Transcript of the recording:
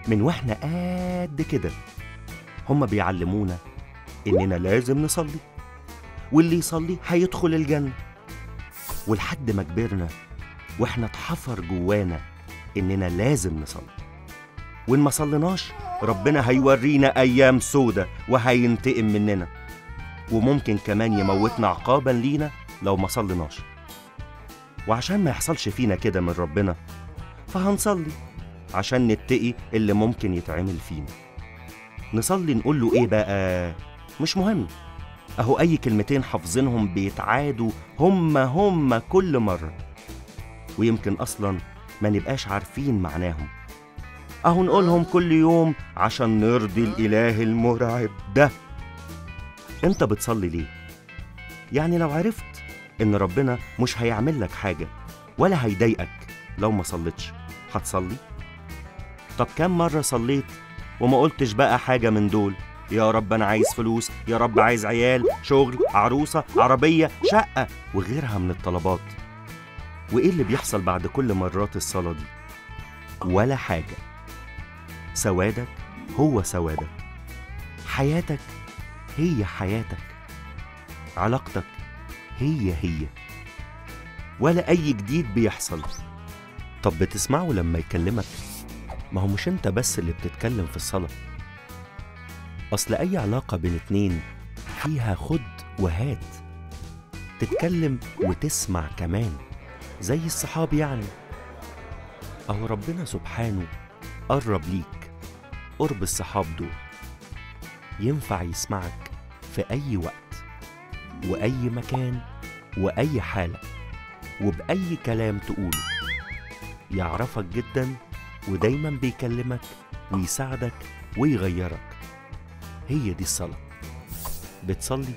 من واحنا قد كده هما بيعلمونا إننا لازم نصلي، واللي يصلي هيدخل الجنة. ولحد ما كبرنا واحنا اتحفر جوانا إننا لازم نصلي، وإن ما صليناش ربنا هيورينا أيام سودة وهينتقم مننا، وممكن كمان يموتنا عقابا لينا لو ما صليناش. وعشان ما يحصلش فينا كده من ربنا فهنصلي عشان نتقي اللي ممكن يتعمل فينا. نصلي نقول له إيه بقى؟ مش مهم، أهو أي كلمتين حافظينهم بيتعادوا هما كل مرة، ويمكن أصلا ما نبقاش عارفين معناهم. أهو نقولهم كل يوم عشان نرضي الإله المرعب ده. أنت بتصلي ليه؟ يعني لو عرفت إن ربنا مش هيعمل لك حاجة ولا هيضايقك لو ما صليتش، هتصلي؟ طب كم مرة صليت وما قلتش بقى حاجة من دول؟ يا رب أنا عايز فلوس، يا رب عايز عيال، شغل، عروسة، عربية، شقة، وغيرها من الطلبات. وإيه اللي بيحصل بعد كل مرات الصلاة دي؟ ولا حاجة. سوادك هو سوادك، حياتك هي حياتك، علاقتك هي هي، ولا أي جديد بيحصل. طب بتسمعه لما يكلمك؟ ما هو مش أنت بس اللي بتتكلم في الصلاة. أصل أي علاقة بين اتنين فيها خد وهات، تتكلم وتسمع كمان زي الصحاب يعني. أهو ربنا سبحانه قرب ليك قرب الصحاب دول، ينفع يسمعك في أي وقت وأي مكان وأي حالة وبأي كلام تقوله. يعرفك جدا ودايما بيكلمك ويساعدك ويغيرك. هي دي الصلاة. بتصلي؟